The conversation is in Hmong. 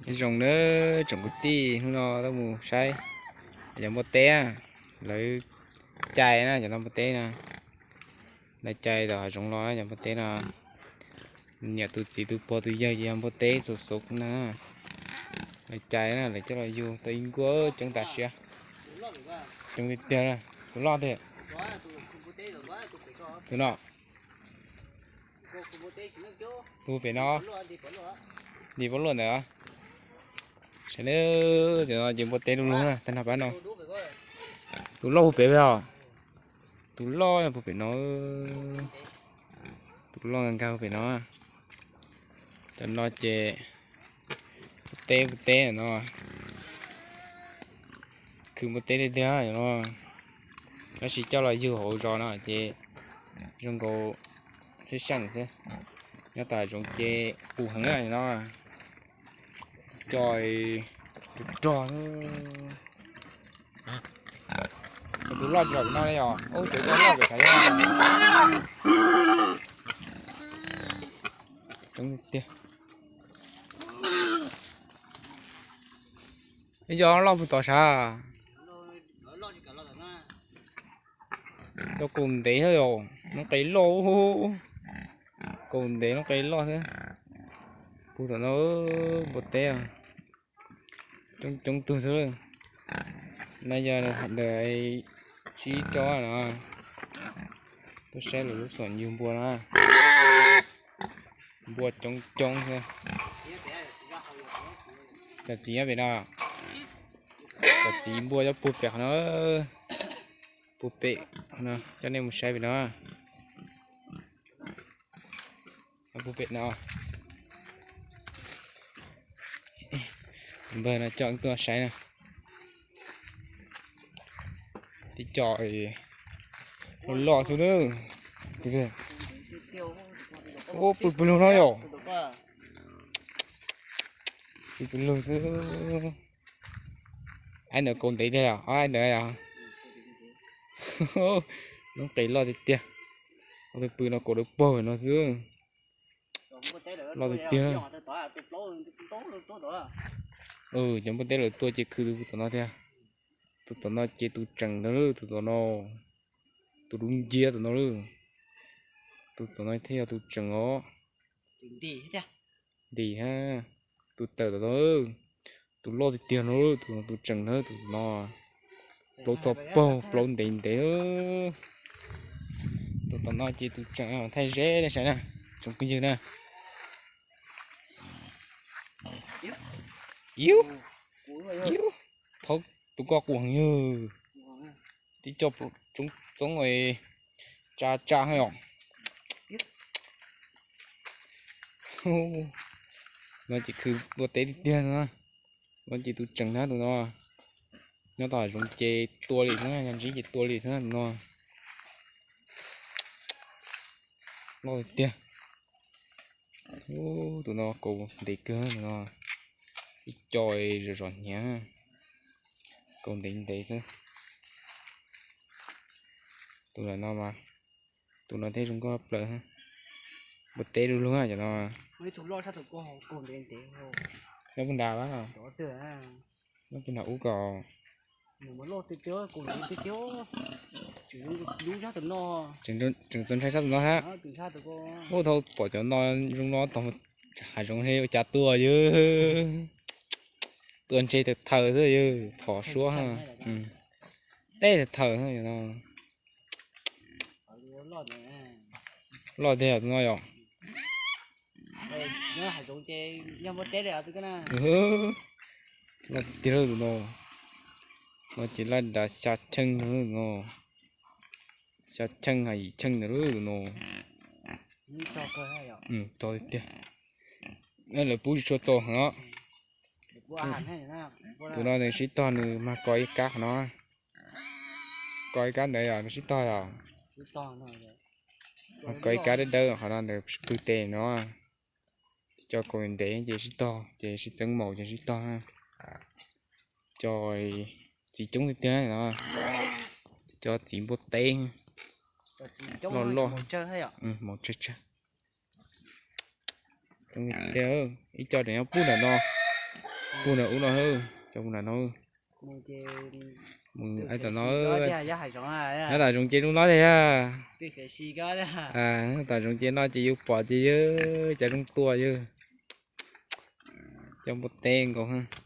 Nyob zoo nawb tsoom kwv tij, hnub no tuaj mus saib cov npua teb, lawv cai na, cov no npua teb no, lawv cai tom hav zoov los na, cov npua teb no. Niam tus txiv tus pog tus yawg ces yog npua teb xov xov na. Lawv cai na, lawv coj los yug tau ib nkuaj coob tas siab. Coob tiag tiag, tus loj tiag. Tus no, tus pem no, ntim pob luaj ntawd. Sawv daws, cov no ces npua teb du lug na, tag nrho pab no. Tus loj puag pem os, tus loj puag pem no, tus loj nkag puag pem no. Cov no ces npua teb, npua teb no, khwv npua teb tiag tiag no. Tab sis coj los yug hauv zos no ces zoo nkaus sib seem xwb. Nyob tom zoov ces qus heev no, coj tus rog, tus loj tsis los pem no li os, ub, cov loj pem sav yog coob tiag. Ib co loj puag tod sav, cov kaus ntev thiab, noob qes loj, kaus ntev noob qes loj thiab. Puag tom no npua teb coob coob tug xwb. No yog ntawm tsib rau no, tuaj saib lawv lub xom nyug npua no, npua coob coob xwb. Cov txiv nyob pem no, cov txiv npua nyob puag pem qhov no, puag pem no, coj nej mus saib pem no. Puag pem no, npawg no coj tuaj saib na. Tib co loj loj xwb na. Ub, pw pw lug no yom. Pw pw lug xwb. Aib ntawd kaus ntev tiag yom, aib ntawd yom. Noob qes loj tiag tiag. Pw pw no kaus dawb paug no xwb. Loj tiag tiag. Cov npua teb lawv tuaj ces khwv tus tom no tiag. Tus tom no ces tus tseem ntag, tus tom no, tus dub nciab tom no, tus tom no thiaj yog tus tseem os. Ntim, tus tawm tom no, tus loj tiag tiag no, tus tseem ntag, tus no. Plaub txog paug, plaub ntev ntev. Tus tom no ces tus tseem thaij zeb nej saib na, tsoom phooj ywg na. Yub, yub, thaub tus ko qus heev yog. Tib co tsob txoob tsa tsa yom. No ces khwv npua teb tiag tiag no. No ces tus tseem ntag tus no. Nyob tom hav zoov ces tua li xwb, nyob ntsib ces tua li xwb tus no. Loj tiag tiag. Tus no kaus ntev kawg no. Ib co zom zom hniav, kaus ntev ntev xwb. Tus no mas, tus no thiaj zoo nkauj plaws. Npua teb du lug cov no. Nyob puag nrad, nyob puag nrad ub ko. Tseem txaus ntshai sab tus no hab. Ub, thaum pom cov no zoo no tog hav zoov he ua cas tuaj yog. Tuaj ntse tawm thaws xwb yog phom suab. Teb tawm thaws no. Loj tiag tus no yom. Loj tiag tus no. No ces laj dav xya cheej no. Xya cheej hab yim cheej ntawd tus no. Txog tiag tiag. Lawv pub tsis tshua txaus heev os. Tus no nws sib tog nws mag ko ib kab qhov no. Ko ib kab ntawd yog nws sib tog yom. Mag ko ib kab dawb dawb qhov no ntawd pw tes no. Co kaus ntev ces sib tog ces sib txeeb maum ces sib tog. Co txiv coob tiag tiag no. Co txiv npua teb loj loj, maum tsawg tsawg. Ib co tseem nyob pub ntawm no. Mus nram ub no, cov mus nram no. Mus tam no, nyob tom zoov ces zoo no tiag. Nyob tom zoov ces yus pom ces yog cov zoo tua yog cov npua teb nkaus.